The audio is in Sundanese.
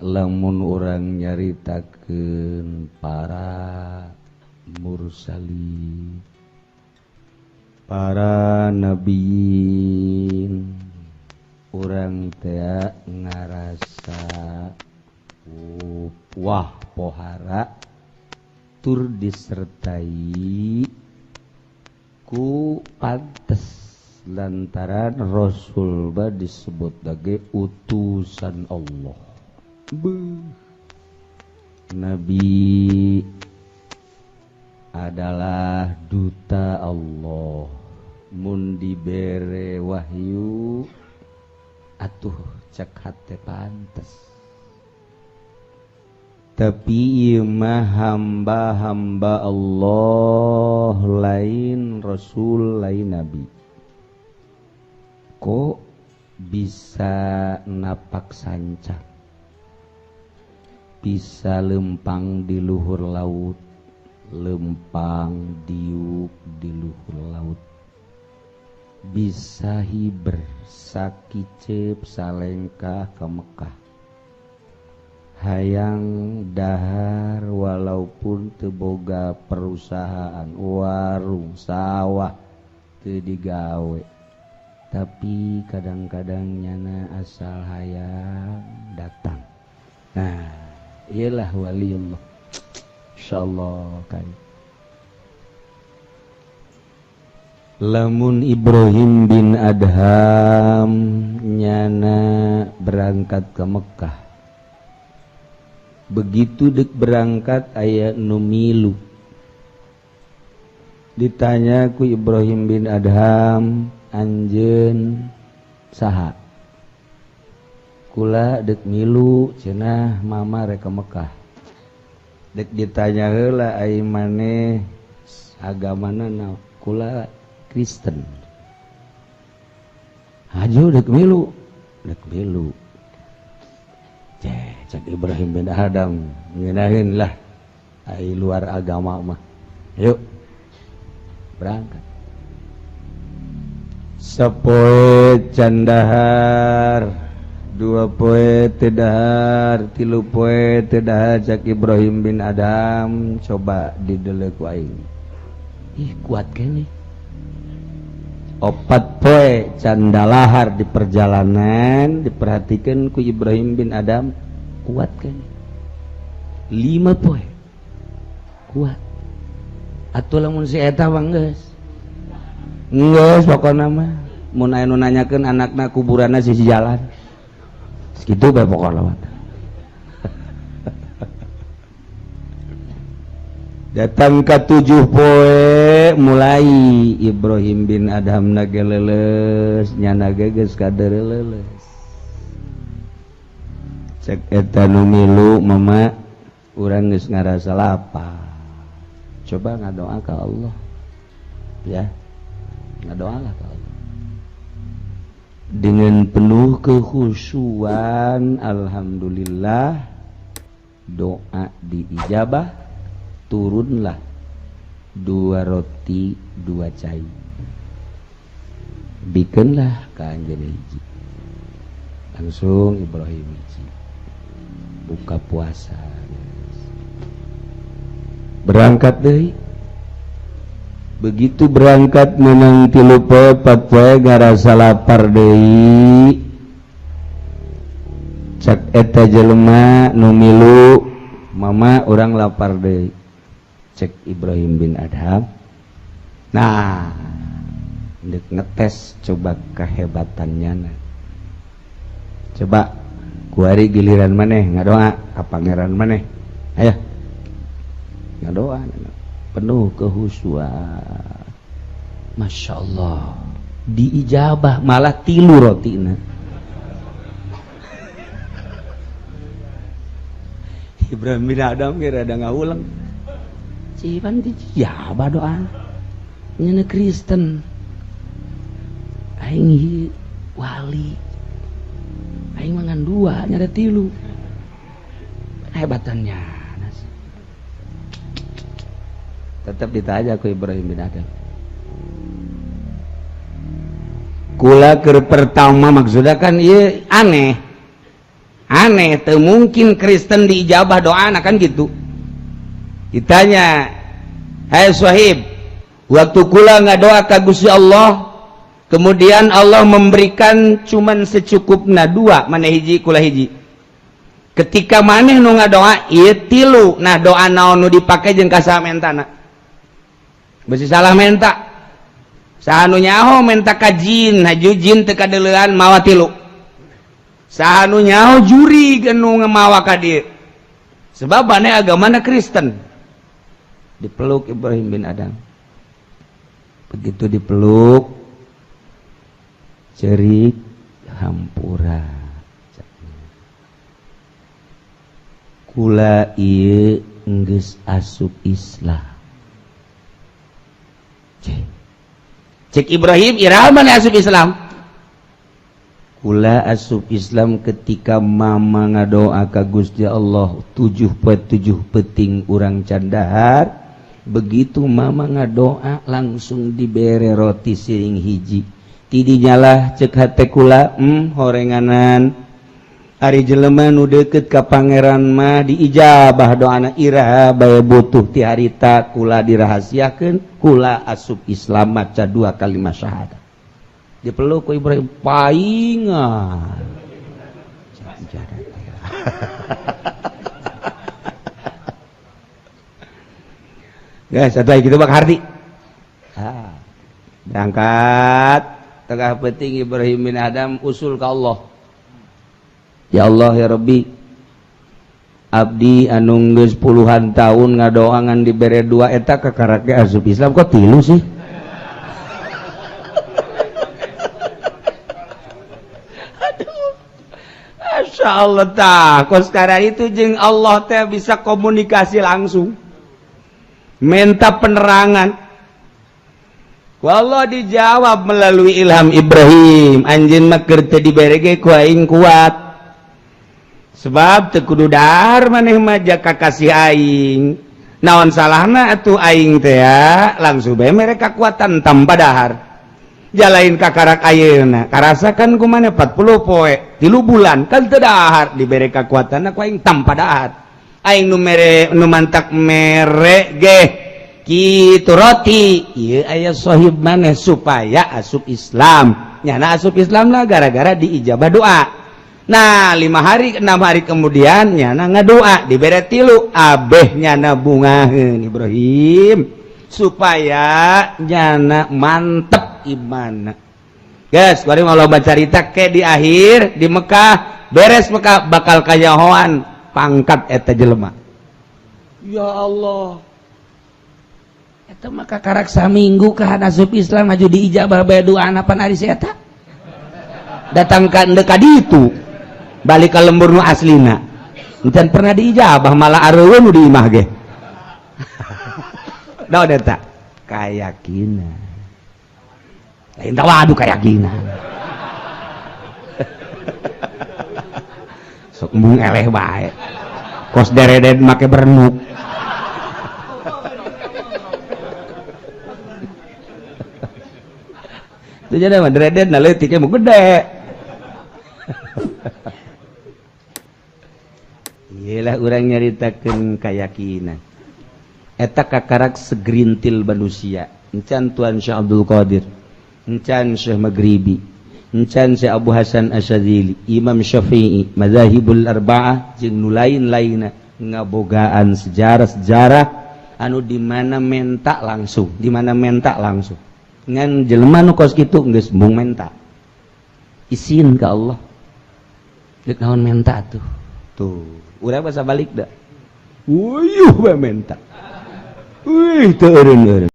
Lamun urang nyaritakeun para mursalin, para nabiin, urang teh ngarasa wah pohara tur disertai ku pantes lantaran Rasul ba disebut sebagai utusan Allah. Beuh. Nabi adalah duta Allah, mun dibere wahyu atuh cek hate pantes. Tapi ieu mah hamba-hamba Allah, lain rasul, lain nabi, kok bisa napak sancang, bisa lempang di luhur laut, lempang diuk di luhur laut, bisa hiber sakicep salengkah ke Mekah, hayang dahar walaupun teboga perusahaan, warung, sawah teu digawe, tapi kadang-kadang nyana asal hayang datang. Nah, iyalah waliullah. Insyaallah kan. Lamun Ibrahim bin Adham nyana berangkat ke Mekah, begitu dek berangkat aya nu milu, ditanya ku Ibrahim bin Adham, anjeun saha? Kula dek milu cenah mama rek ke Mekah. Dek ditanya heula ai maneh agamana naon? Kula Kristen. Haju dek milu, dek milu. Cek Ibrahim bin Adam ngeunaheun lah ai luar agama mah. Yuk berangkat. Sapoe can dahar, dua poe teu dahar, tilu poe teu dahar. Cek Ibrahim bin Adam, coba dideuleu ku aing. Ih, kuat keneh. Opat poe can dalahar di perjalanan, diperhatikan ku Ibrahim bin Adam, kuat keneh. 5 poe kuat. Atuh lamun si eta mah geus. Geus pokona mah mun aya nu nanyakeun anakna kuburanna sisi jalan. Kitu bae pokona mah. Datang ke 7 poe mulai Ibrahim bin Adham nageleles, nyana geus kadereleles. Cek eta nu milu, mama urang geus ngarasa lapar. Coba ngadoa ka Allah. Ya. Ngadoalah ka Allah. Dengan penuh kekhusyuan, alhamdulillah doa diijabah, turunlah 2 roti 2 cai. Bikinlah ka anjeun hiji. Langsung Ibrahim hiji buka puasa. Berangkat deui. Begitu berangkat menang 3 poe 4 poe ngarasa lapar deui. Cek eta jelema nu milu, mama urang lapar deui. Cek Ibrahim bin Adham, nah ndek ngetes coba kehebatannya nah. Coba kuari giliran maneh ngadoa ka pangeran maneh, ayo ngadoa penuh kehusuan. Masya Allah diijabah malah 3 rotina. Ibrahim bin Adam kira ada ngaulang. Cipan dijabah doa nyana Kristen, aing wali, aing mangan 2 nyada 3, hebatannya. Tetap ditanya ku Ibrahim bin Adam, kula keur pertama maksudnya kan ieu aneh. Aneh, teu mungkin Kristen diijabah doa kan gitu. Ditanya, "Hai Sohib, waktu kula ngadoa ka Gusti Allah, kemudian Allah memberikan cuman secukupna dua, mana hiji kula hiji. Ketika maneh nu ngadoa ieu tilu, nah doa naon nu dipake jeung ka saha mentana?" Besi salah menta. Saha nu nyaho menta ka jin, haju jin teu kadeuleuan mawa tilu. Saha nu nyaho jurig nu mawa ka dieu? Sebab maneh agamana Kristen. Dipeluk Ibrahim bin Adam. Begitu dipeluk, cerik hampura. Kula ieu geus asup Islam. Cek Ibrahim, iraha maneh asup Islam? Kula asup Islam ketika mama ngadoa ka Gusti Allah 7 poe 7 peting urang can dahar. Begitu mama ngadoa langsung dibere roti siring hiji. Tidinyalah cek hate kula, horenganan ari jelema nu deukeut ka pangeran mah diijabah doana, iraha bae butuh ti harita kula dirahasiakeun kula asup Islam maca dua kalimat syahadat. Dipeluk ku Ibrahim, paingan. Guys, satu lagi gitu Bang Hardi. Ah. Berangkat tengah peting Ibrahim bin Adam usul ke Allah. Ya Allah ya Rabbi, abdi anu geus puluhan tahun ngadoangan dibere dua eta kakarake asup Islam kok tilu sih? Aduh. Masya Allah tah, kok sekarang itu jeung Allah teh bisa komunikasi langsung. Minta penerangan. Wallah dijawab melalui ilham Ibrahim, anjeun mah keur teu dibere ge ku aing kuat. Sebab teu kudu dahar maneh mah jaka kasih aing. Naon salahna atuh aing teh ya, langsung bae mere kakuatan tanpa dahar. Jalain kakarak ayeuna, karasakan ku maneh 40 poe, 3 bulan kan teu dahar, dibere kakuatan ku aing tanpa dahar. Aing nu mere nu mantak mere ge kitu roti ieu aya sohib maneh supaya asup Islam. Nyana asup Islam lah gara-gara diijabah doa. Nah 5 hari 6 hari kemudian nyana ngadoa dibere tilu abeh nyana bungaheun Ibrahim supaya nyana mantep imanna. Guys, bari Allah bacarita ke di akhir di Mekah, beres Mekah bakal kayahoan pangkat eta jelema. Ya Allah. Eta mah kakarak saminggu ka asup Islam maju diijabah bae doana pan ari si eta. Datang ka ndek ka ditu. Balik ka lembur nu aslina. Encan pernah diijabah malah areuweun nu di imah ge. Naon eta? Kayakinan. Lain tawadu kayakinan. Sok embung eleh bae. Kos deredet make bernuk. Itu jadi mah deredet na leutik mah gede. Iyalah urang nyaritakeun kayakinan. Eta kakarak segerintil manusia. Encan Tuan Syekh Abdul Qadir, encan Syekh Maghribi, encan Syekh Abu Hasan Asyadzili, Imam Syafi'i, Mazahibul Arba'ah jeung nu lain-lainna ngabogaan sejarah-sejarah anu di mana menta langsung, di mana menta langsung. Ngan jelema nu kos kitu geus embung menta. Isin ka Allah. Deuk naon menta tuh. Tuh, urang basa balik da. Uyuh bae menta. Wih, teu eureun-eureun.